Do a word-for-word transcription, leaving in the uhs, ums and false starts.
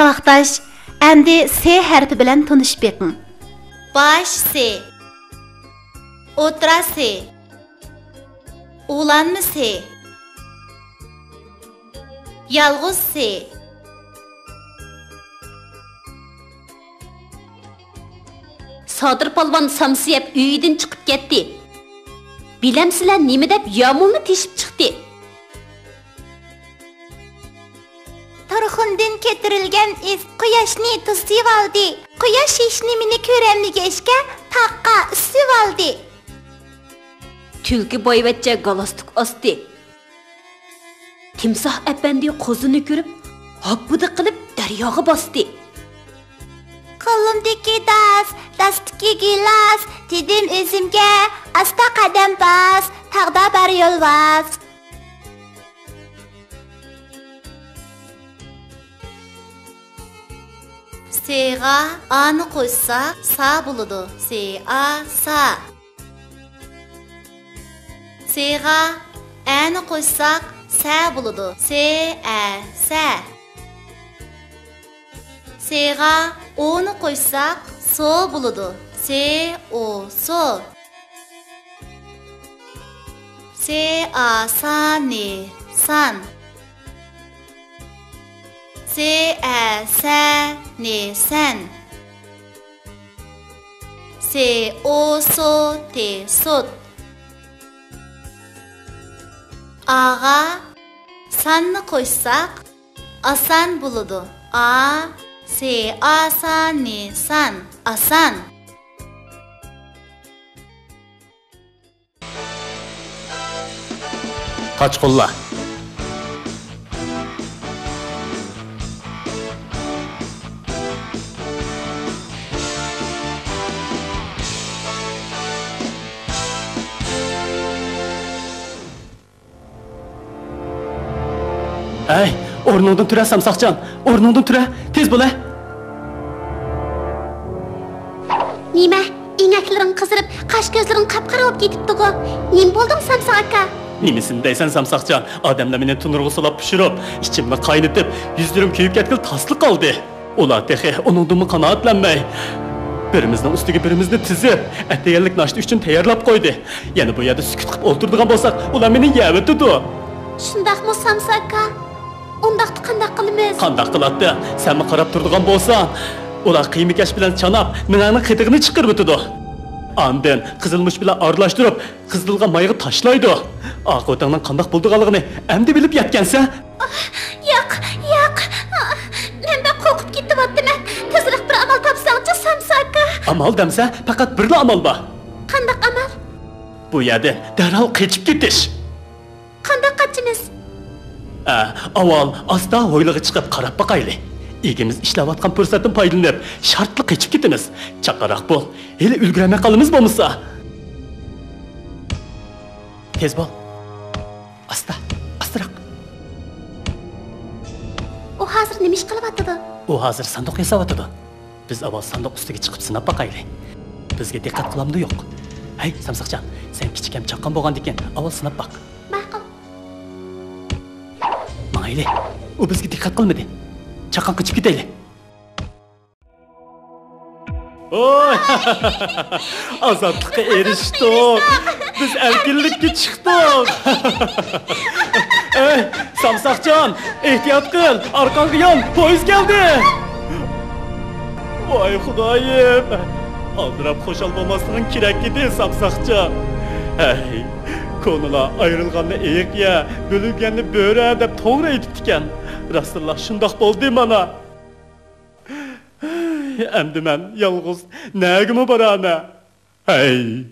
ساۋاقداش، ئەمدى سې ھەرپى بىلەن تونۇشۇپ بېقىڭ. باش سې، ئوتتۇرا سې، ئۇلانما سې، يالغۇز سې. سادىر پالۋان سامسا يەپ ئۆيىدىن چىقىپ كەتتى. بىلەمسىلەر نېمە دەپ يامۇلنى تېشىپ چىقتى؟ تۇرخۇندىن كۆتۈرۈلگەن ئىس قۇياشنى توسۇۋالدى. قۇياش ھېچنېمىنى كۆرەلمىگەچكە، تاغقا ئۈسۈۋالدى. تۈلكە بايۋەچچە گالاستۇك ئاستى. تىمساھ ئەپەندى قوزىنى كۆرۈپ، ھاپپىدە قىلىپ دەرياغا باستى. قولۇمدىكى داس، داستىكى گىلاس، دېدىم ئۆزۈمگە، ئاستا قەدەم باس، تاغدا بار يول ۋاس. سېغا ئانى قوشساق، سا بولىدۇ. سې ئا، سا. سېغا ئەنى قوشساق، سە بولىدۇ. سې ئە، سە. سېغا ئونى قوشساق، سو بولىدۇ. سې ئو، سو. سې ئا سا نى، سان. سې ئە سە نى، سەن. سې ئو سو تې، سوت. ئاغا ساننى قوشساق، ئاسان بولىدۇ. ئا، سې ئا سا نى، سان. ئاسان. قاچقۇنلار. ئەي، ئورنۇڭدىن تۇرە، سامساقجان، ئورنۇڭدىن تۇرە، تېز بولە. نېمە، ئېڭەكلىرىڭ قىزىرىپ، قاش-كۆزلىرىڭ قاپقارا بولۇپ كېتىپتىغۇ؟ نېمە بولدۇڭ، سامساق ئاكا؟ نېمىسىنى دەيسەن، سامساقجان؟ ئادەملەر مېنى تونۇرغا سولاپ پىشۇرۇپ، ئىچىمنى قاينىتىپ، يۈزلىرىم كۆيۈپ كەتكىلى تاسلا قالدى. ئۇلار تېخى ئۇنىڭدىنمۇ قانائەتلەنمەي، بىرىمىزنىڭ ئۈستىگە بىرىمىزنى تىزىپ، ئەتىگەنلىك ناشتا ئۈچۈن تەييارلاپ قويدى. يەنە بۇ يەردە سۈكۈت قىلىپ ئولتۇرىدىغان بولساق، ئۇلار مېنى يەۋېتىدۇ. شۇنداقمۇ، سامسا ئاكا؟ ئۇنداقتا قانداق قىلىمىز؟ قانداق قىلاتتى؟ سەنمۇ قاراپ تۇرىدىغان بولساڭ، ئۇلار قىيما-كەش بىلەن چاناپ، مېڭەڭنىڭ قېتىغىنى چىقىرىۋېتىدۇ. ئاندىن قىزىلمۇچ بىلەن ئارىلاشتۇرۇپ، قىزىلغا مايغا تاشلايدۇ. ئاقىۋىتىڭنىڭ قانداق بولىدىغانلىقىنى ئەمدى بىلىپ يەتكەنسەن. ياق، ياق. مەن بەك قورقۇپ كېتىۋاتىمەن. تېزرەك بىر ئامال تاپساڭچۇ، سامسا ئاكا. ئامال دەمسە، پەقەت بىرلا ئامال بار. قانداق ئامال؟ بۇ يەردىن دەرھال قېچىپ كېتىش. قانداق قاچىمىز؟ ئە، ئاۋۋال ئاستا ھويلىغا چىقىپ قاراپ باقايلى. ئىگىمىز ئىشلەۋاتقان پۇرسەتتىن پايدىلىنىپ، شارتلا قېچىپ كېتىمىز. چاققانراق بول. ھېلى ئۈلگۈرەلمەي قالىمىز بولمىسا. تېز بول. ئاستا، ئاستىراق. ئۇ ھازىر نېمە ئىش قىلىۋاتىدۇ؟ ئۇ ھازىر ساندۇق ياساۋاتىدۇ. بىز ئاۋۋال ساندۇق ئۈستىگە چىقىپ سىناپ باقايلى. بىزگە دىققەت قىلامدۇ يوق؟ ھەي، سامساقجان، سەن كىچىك ھەم چاققان بولغاندىكىن ئاۋۋال سىناپ باق. ماقۇل. ماڭايلى. ئۇ بىزگە دىققەت قىلمىدى. چاققان قېچىپ كېتەيلى. ۋاي! ئازادلىققا ئېرىشتۇق! بىز ئەركىنلىككە چىقتۇق! ئەي، سامساقجان، ئېھتىيات قىل! ئارقاڭغا يان! پويىز كەلدى! ۋاي خۇدايىم! ئالدىراپ خۇشال بولماسلىقىڭ كېرەك ئىدى، سامساقجان! ھەي، كونىلار ئايرىلغاننى ئېيىق يە، بۆلۈنگەننى بۆرە دەپ توغرا ئېيتىپتىكەن. راستتىنلا شۇنداق بولدى مانا. ئەمدى مەن يالغۇز نەگىمۇ بارامەن؟ ھەي!